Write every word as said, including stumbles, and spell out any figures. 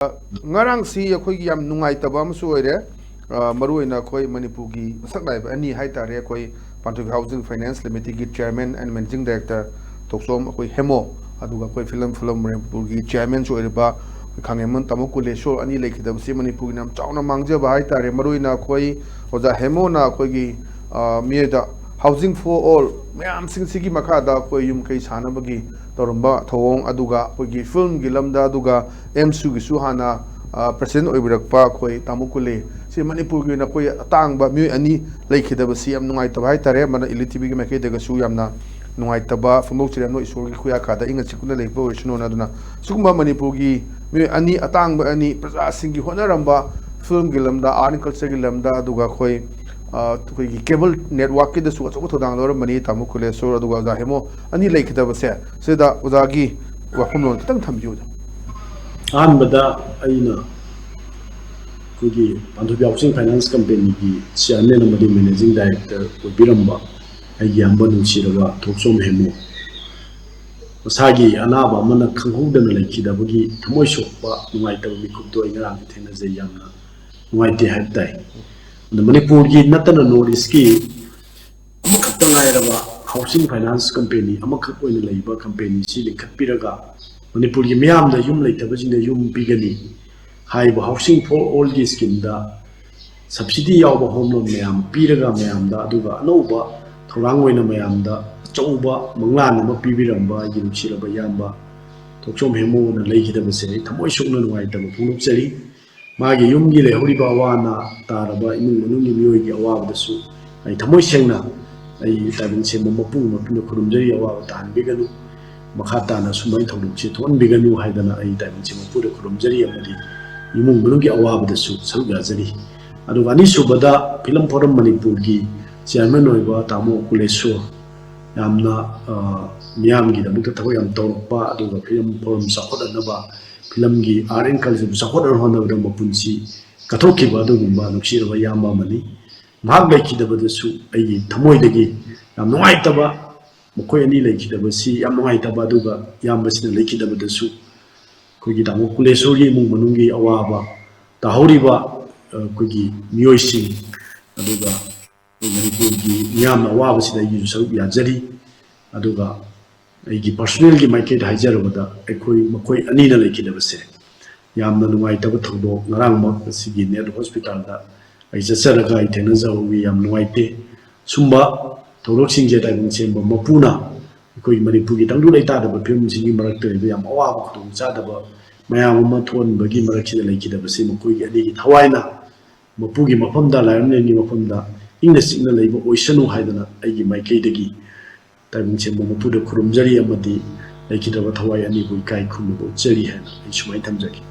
ꯉꯔꯥꯡꯁꯤ ꯑꯩꯈꯣꯏꯒꯤ ꯌꯥꯝ ꯅꯨꯡꯉꯥꯏꯇꯕ ꯑꯃꯁꯨ ꯑꯣꯏꯔꯦ꯫ ꯑ, ꯃꯔꯨꯑꯣꯏꯅ ꯑꯩꯈꯣꯏ ꯃꯅꯤꯄꯨꯔꯒꯤ ꯃꯁꯛ ꯅꯥꯏꯕ ꯑꯅꯤ ꯍꯥꯏꯇꯥꯔꯦ, ꯑꯩꯈꯣꯏ ꯄꯥꯟꯊꯣꯏꯕꯤ Housing Finance Limited ꯀꯤ Chairman and Managing Director ꯊꯣꯛꯆꯣꯝ ꯑꯩꯈꯣꯏ ꯍꯦꯃꯣ, ꯑꯗꯨꯒ ꯑꯩꯈꯣꯏ ꯐꯤꯂꯝ ꯐꯤꯂꯝ ꯃꯅꯤꯄꯨꯔꯒꯤ Chairman ꯁꯨ ꯑꯣꯏꯔꯤꯕ ꯑꯩꯈꯣꯏ ꯈꯥꯉꯦꯝꯕꯝ ꯇꯥꯃꯣ ꯀꯨꯂꯦꯁꯣꯔ ꯑꯅꯤ ꯂꯩꯈꯤꯗꯕꯁꯤ ꯃꯅꯤꯄꯨꯔꯒꯤ ꯌꯥꯝ ꯆꯥꯎꯅ ꯃꯥꯡꯖꯕ ꯍꯥꯏꯇꯥꯔꯦ꯫ ꯃꯔꯨꯑꯣꯏꯅ ꯑꯩꯈꯣꯏ ꯑꯣꯖꯥ ꯍꯦꯃꯣꯅ ꯑꯩꯈꯣꯏꯒꯤ, ꯑ, ꯃꯤꯑꯣꯏꯗ Housing for All ꯃꯌꯥꯝꯁꯤꯡꯁꯤꯒꯤ ꯃꯈꯥꯗ ꯑꯩꯈꯣꯏ ꯌꯨꯝ ꯀꯩ ꯁꯥꯅꯕꯒꯤ ꯇꯧꯔꯝꯕ ꯊꯧꯑꯣꯡ, ꯑꯗꯨꯒ ꯑꯩꯈꯣꯏꯒꯤ ꯐꯤꯂꯝꯒꯤ ꯂꯝꯗ, ꯑꯗꯨꯒ ꯑꯦꯝꯁꯨꯒꯤꯁꯨ ꯍꯥꯟꯅ, ꯑ, President ꯑꯣꯏꯕꯤꯔꯛꯄ ꯑꯩꯈꯣꯏ ꯇꯥꯃꯣ ꯀꯨꯂꯦ, ꯁꯤ ꯃꯅꯤꯄꯨꯔꯒꯤ ꯑꯣꯏꯅ ꯑꯩꯈꯣꯏ ꯑꯇꯥꯡꯕ ꯃꯤꯑꯣꯏ ꯑꯅꯤ ꯂꯩꯈꯤꯗꯕꯁꯤ ꯌꯥꯝ ꯅꯨꯡꯉꯥꯏꯇꯕ ꯍꯥꯏꯇꯥꯔꯦ꯫ ꯃꯅ ꯏꯂꯤ ꯇꯤꯚꯤꯒꯤ ꯃꯥꯏꯀꯩꯗꯒꯁꯨ ꯌꯥꯝꯅ ꯅꯨꯡꯉꯥꯏꯇꯕ ꯐꯣꯡꯗꯣꯛꯆꯔꯤ꯫ ꯑꯅꯣ ꯏꯁꯣꯔꯒꯤ ꯈꯨꯌꯥ ꯀꯥꯗ ꯏꯪꯅ ꯆꯤꯛꯅ ꯂꯩꯕ ꯑꯣꯏꯁꯅꯨꯅ꯫ ꯑꯗꯨꯅ ꯁꯤꯒꯨꯝꯕ ꯃꯅꯤꯄꯨꯔꯒꯤ ꯃꯤꯑꯣꯏ ꯑꯅꯤ, ꯑꯇꯥꯡꯕ ꯑꯅꯤ, ꯄ꯭ꯔꯖꯥꯁꯤꯡꯒꯤ ꯍꯣꯠꯅꯔꯝꯕ ꯐꯤꯂꯝꯒꯤ ꯂꯝꯗ, Art and Culture ꯒꯤ ꯂꯝꯗ, ꯑꯗꯨꯒ ꯑꯩꯈꯣꯏ, ꯑ, ꯑꯩꯈꯣꯏꯒꯤ cable network ꯀꯤꯗꯁꯨ ꯑꯆꯧꯕ ꯊꯧꯗꯥꯡ ꯂꯧꯔꯝꯕꯅꯤ ꯇꯥꯃꯣ ꯀꯨꯂꯦꯁꯣꯔ ꯑꯗꯨꯒ ꯑꯣꯖꯥ ꯍꯦꯃꯣ ꯑꯅꯤ ꯂꯩꯈꯤꯗꯕꯁꯦ꯫ ꯁꯤꯗ ꯑꯣꯖꯥꯒꯤ ꯋꯥꯐꯝꯂꯣꯟ ꯈꯤꯇꯪ ꯊꯝꯕꯤꯌꯨ꯫ ꯑꯍꯥꯟꯕꯗ ꯑꯩꯅ ꯑꯩꯈꯣꯏꯒꯤ ꯄꯥꯟꯊꯣꯏꯕꯤ Housing Finance Company ꯒꯤ Chairman ꯑꯃꯗꯤ Managing Director ꯑꯣꯏꯕꯤꯔꯝꯕ ꯑꯩꯒꯤ ꯏꯌꯥꯝꯕ ꯅꯨꯡꯁꯤꯔꯕ ꯊꯣꯛꯆꯣꯝ ꯍꯦꯃꯨ ꯃꯁꯥꯒꯤ ꯑꯅꯥꯕ ꯑꯃꯅ ꯈꯪꯍꯧꯗꯅ ꯂꯩꯈꯤꯗꯕꯒꯤ ꯊꯃꯣꯏ ꯁꯣꯛꯄ ꯅꯨꯡꯉꯥꯏꯇꯕ ꯃꯤꯀꯨꯞꯇꯨ ꯑꯩ ꯉꯔꯥꯡ ꯊꯦꯡꯅꯖꯩ꯫ ꯌꯥꯝꯅ ꯅꯨꯡꯉꯥꯏꯇꯦ ꯍꯥꯏꯕ ꯇꯥꯏ꯫ ꯑꯗ ꯃꯅꯤꯄꯨꯔꯒꯤ ꯅꯠꯇꯅ North East ꯀꯤ ꯑꯃꯈꯛꯇ ꯉꯥꯏꯔꯕ housing finance company ꯑꯃꯈꯛ ꯑꯣꯏꯅ ꯂꯩꯕ company ꯁꯤ ꯂꯤꯡꯈꯠꯄꯤꯔꯒ ꯃꯅꯤꯄꯨꯔꯒꯤ ꯃꯤꯌꯥꯝꯗ ꯌꯨꯝ ꯂꯩꯇꯕꯁꯤꯡꯗ ꯌꯨꯝ ꯄꯤꯒꯅꯤ꯫ ꯍꯥꯏꯔꯤꯕ Housing for All ꯒꯤ scheme ꯗ subsidy ꯌꯥꯎꯕ home loan ꯃꯌꯥꯝ ꯄꯤꯔꯒ ꯃꯌꯥꯝꯗ, ꯑꯗꯨꯒ ꯑꯅꯧꯕ ꯊꯧꯔꯥꯡ ꯑꯣꯏꯅ ꯃꯌꯥꯝꯗ ꯑꯆꯧꯕ ꯃꯪꯂꯥꯟ ꯑꯃ ꯄꯤꯕꯤꯔꯝꯕ ꯑꯩꯒꯤ ꯅꯨꯡꯁꯤꯔꯕ ꯏꯌꯥꯝꯕ ꯊꯣꯛꯆꯣꯝ ꯍꯦꯃꯨꯅ ꯂꯩꯈꯤꯗꯕꯁꯦ ꯑꯩ ꯊꯃꯣꯏ ꯁꯣꯛꯅ ꯅꯨꯡꯉꯥꯏꯇꯕ ꯐꯣꯡꯗꯣꯛꯆꯔꯤ꯫ ꯃꯥꯒꯤ ꯌꯨꯝꯒꯤ ꯂꯩꯍꯧꯔꯤꯕ ꯑꯋꯥ ꯑꯅꯥ ꯇꯥꯔꯕ ꯏꯃꯨꯡ ꯃꯅꯨꯡꯒꯤ ꯃꯤꯑꯣꯏꯒꯤ ꯑꯋꯥꯕꯗꯁꯨ ꯑꯩ ꯊꯃꯣꯏ ꯁꯦꯡꯅ ꯑꯩ ꯇꯥꯏꯕꯪ ꯁꯦꯝꯕ ꯃꯄꯨ ꯃꯄꯨꯅ ꯈꯨꯔꯨꯝꯖꯔꯤ, ꯑꯋꯥꯕ ꯇꯥꯍꯟꯕꯤꯒꯅꯨ, ꯃꯈꯥ ꯇꯥꯅ ꯁꯨꯃꯥꯏꯅ ꯊꯧꯗꯣꯛꯁꯦ ꯊꯣꯛꯍꯟꯕꯤꯒꯅꯨ ꯍꯥꯏꯗꯅ ꯑꯩ ꯇꯥꯏꯕꯪ ꯁꯦꯝꯕ ꯃꯄꯨꯗ ꯈꯨꯔꯨꯝꯖꯔꯤ ꯑꯃꯗꯤ ꯏꯃꯨꯡ ꯃꯅꯨꯡꯒꯤ ꯑꯋꯥꯕꯗꯁꯨ ꯁꯔꯨꯛ ꯌꯥꯖꯔꯤ꯫ ꯑꯗꯨꯒ ꯑꯅꯤꯁꯨꯕꯗ ꯐꯤꯂꯝ ꯐꯣꯔꯝ ꯃꯅꯤꯄꯨꯔꯒꯤ chairman ꯑꯣꯏꯕ ꯇꯥꯃꯣ ꯀꯨꯂꯦꯁꯣꯔ, ꯌꯥꯝꯅ, ꯑ, ꯃꯤꯌꯥꯝꯒꯤꯗꯃꯛꯇ ꯊꯕꯛ ꯌꯥꯝ ꯇꯧꯔꯛꯄ, ꯑꯗꯨꯒ ꯐꯤꯂꯝ ꯐꯣꯔꯝ ꯆꯥꯎꯈꯠꯍꯟꯅꯕ, ꯐꯤꯂꯝꯒꯤ art and culture ꯕꯨ ꯆꯥꯎꯈꯠꯍꯟꯅꯕ ꯍꯣꯠꯅꯕꯗ ꯃꯄꯨꯟꯁꯤ ꯀꯠꯊꯣꯛꯈꯤꯕ ꯑꯗꯨꯒꯨꯝꯕ ꯅꯨꯡꯁꯤꯔꯕ ꯏꯌꯥꯝꯕ ꯑꯃꯅꯤ꯫ ꯃꯍꯥꯛ ꯂꯩꯈꯤꯗꯕꯗꯁꯨ ꯑꯩꯒꯤ ꯊꯃꯣꯏꯗꯒꯤ ꯌꯥꯝ ꯅꯨꯡꯉꯥꯏꯇꯕ, ꯃꯈꯣꯏ ꯑꯅꯤ ꯂꯩꯈꯤꯗꯕꯁꯤ ꯌꯥꯝ ꯅꯨꯡꯉꯥꯏꯇꯕ, ꯑꯗꯨꯒ ꯏꯌꯥꯝꯕꯁꯤꯅ ꯂꯩꯈꯤꯗꯕꯗꯁꯨ ꯑꯩꯈꯣꯏꯒꯤ ꯇꯥꯃꯣ ꯀꯨꯂꯦꯁꯣꯔꯒꯤ ꯏꯃꯨꯡ ꯃꯅꯨꯡꯒꯤ ꯑꯋꯥꯕ ꯇꯥꯍꯧꯔꯤꯕ, ꯑ, ꯑꯩꯈꯣꯏꯒꯤ ꯃꯤꯑꯣꯏꯁꯤꯡ, ꯑꯗꯨꯒ ꯑꯩꯈꯣꯏ ꯃꯅꯤꯄꯨꯔꯒꯤ ꯃꯤꯌꯥꯝꯅ ꯑꯋꯥꯕꯁꯤꯗ ꯑꯩꯒꯤꯁꯨ ꯁꯔꯨꯛ ꯌꯥꯖꯔꯤ꯫ ꯑꯗꯨꯒ ꯑꯩꯒꯤ personal ꯒꯤ ꯃꯥꯏꯀꯩꯗ ꯍꯥꯏꯖꯔꯕꯗ, ꯑꯩꯈꯣꯏ ꯃꯈꯣꯏ ꯑꯅꯤꯅ ꯂꯩꯈꯤꯗꯕꯁꯦ ꯌꯥꯝꯅ ꯅꯨꯡꯉꯥꯏꯇꯕ ꯊꯧꯗꯣꯛ꯫ ꯉꯔꯥꯡꯃꯛ ꯑꯁꯤꯒꯤ ꯅꯦꯠ ꯍꯣꯁꯄꯤꯇꯥꯜꯗ ꯑꯩ ꯆꯠꯆꯔꯒ ꯑꯩ ꯊꯦꯡꯅꯖꯍꯧꯋꯤ꯫ ꯌꯥꯝ ꯅꯨꯡꯉꯥꯏꯇꯦ꯫ ꯁꯨꯝꯕ ꯊꯧꯗꯣꯛꯁꯤꯡꯁꯦ ꯇꯥꯏꯕꯪ ꯁꯦꯝꯕ ꯃꯄꯨꯅ ꯑꯩꯈꯣꯏ ꯃꯅꯤꯄꯨꯔꯒꯤ ꯇꯪꯗꯨ ꯂꯩꯇꯥꯗꯕ ꯐꯤꯕꯝꯁꯤꯡꯒꯤ ꯃꯔꯛꯇ ꯂꯩꯕ ꯌꯥꯝ ꯑꯋꯥꯕ ꯈꯨꯗꯣꯡꯆꯥꯗꯕ ꯃꯌꯥꯝ ꯑꯃ ꯊꯣꯛꯍꯟꯕꯒꯤ ꯃꯔꯛꯁꯤꯗ ꯂꯩꯈꯤꯗꯕꯁꯤ ꯃꯈꯣꯏꯒꯤ ꯑꯅꯤꯒꯤ ꯊꯋꯥꯏꯅ ꯃꯄꯨꯒꯤ ꯃꯐꯝꯗ, ꯂꯥꯏꯔꯝꯂꯦꯟꯒꯤ ꯃꯐꯝꯗ ꯏꯪꯅ ꯆꯤꯛꯅ ꯂꯩꯕ ꯑꯣꯏꯁꯅꯨ ꯍꯥꯏꯗꯅ ꯑꯩꯒꯤ ꯃꯥꯏꯀꯩꯗꯒꯤ ꯇꯥꯏꯕꯪ ꯁꯦꯝꯕ ꯃꯄꯨꯗ ꯈꯨꯔꯨꯝꯖꯔꯤ ꯑꯃꯗꯤ ꯂꯩꯈꯤꯗ꯭ꯔꯕ ꯊꯋꯥꯏ ꯑꯅꯤꯕꯨ ꯏꯀꯥꯏ ꯈꯨꯝꯅꯕ ꯎꯠꯆꯔꯤ ꯍꯥꯏꯅ ꯑꯩ ꯁꯨꯃꯥꯏꯅ ꯊꯝꯖꯒꯦ꯫